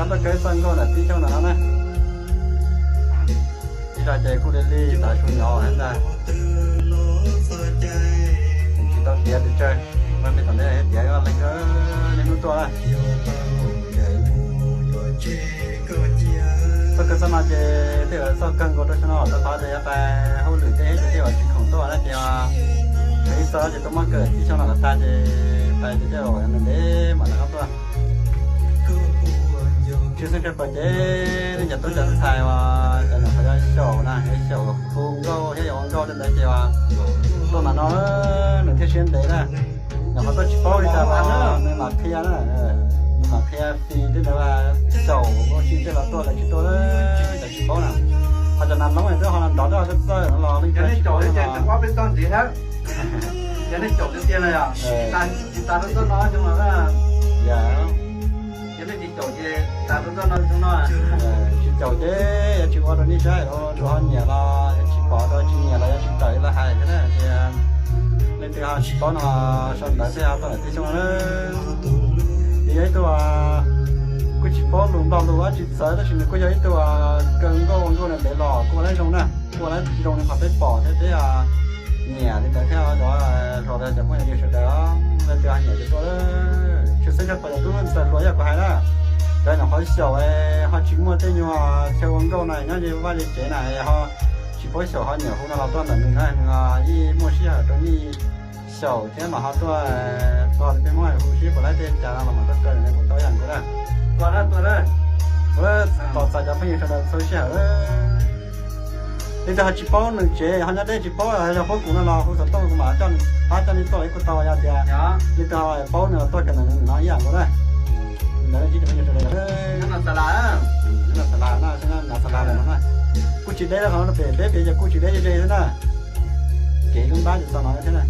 Txoj kawg txoj nkauj ntawm tib xyoos no na. Ib zag ces kuj li li tav su nyov ntag. Tsis tau tiav pes tsawg, mas me tom ntej tiav leej kawg niaj hnub tuaj na. Txoj kawg txoj no ces tej zaum txoj kawg nkaus rau xyoo no, rau qhov tias yuav pais hauj lwm tej thiab ces tej zaum tsis khoom tuaj na ces, ib txoj ces tuaj muab kawg tib xyoos no kom tag ces pais ces tej zaum nws ntev mam rov qab tuaj. Tshwj xeeb tshaj plaws ces nej cov tub cov ntxhais uas cov nyuam qhuav yuav xyaum na, yuav xyaum hu nkauj thiab yuav ua nkauj li ntawd ces tuaj mas no nws thiaj siab ntev na. Nyuam qhuav tuaj tsis paub li cas los nws mam qhia na, nws mam qhia fis tej ntawd, xyaum ua si tej los tuaj, lawv tsis tuaj, cov tsis paub na. Ho cov nas loob twb ho nrov dej txawj txawj no los leej twg tsis paub no. Yog nej caum tiag tiag no yog tsis tas rau txoj no xyoo no na. Yog nej tsis caum ces tas rau txoj no xyoo no. Tsis caum ces yuav tsis ua rau nej saib, rau ho nyiam los yuav tsis pom, rau tsis nyiam los yuav tsis tawm los hais thiab na. Tias leej twg ho tsis paub no sau ntawv thiaj ho tuaj ntawm tib xyoos na. Ces yog ib tug kuj tsis paub lus nplog lus dab tsi txawv tab sis nws kuj yog ib tug kawg nkauj ua nkauj ntev los kuj ua lab zoo na, kuj ua lab zoo li qhov peb pom thiab peb nyiam li ntawd thiab cov hluas cov phooj ywg sawv daws, leej twg ho nyiam ces tuaj. Tshwj xeeb tshaj plaws cov tub ntxawm hluas yog kuv hais na, cov nyuam qhuav xyaum ho tsis muaj tej nyuag chaw ua nkauj no nyob ze vaj ze tsev na ho tsis paub xyaum ho nyiam hu no los tuaj ntawm nws na, nws yeej muaj sij hawm rau nej xyaum thiab mas ho tuaj txog li peb Hmoob hu sib puas laib tej cas no los mas tuaj kawg nws kuj tau ib yam nkaus na. Ua tos txais cov phooj ywg sawv daws txhua sij hawm. Leej twg ho tsis paub nws tsev ho nyob deb tsis paub yog puab kuv no los hu xov tooj kuv mam pab coj nej tuaj ib kuj tau, yog tias leej twg ho paub nws los tuaj kawg nws no ib yam nkaus na. Ntawd nej tsis cov phooj ywg sawv daws, nyob no xav las na, xav las no na, kuj tsis deb lawm, qhov no pem peb pem ces kuj tsis deb ze ze xwb na. Kev lub npab ces txog no thiab na.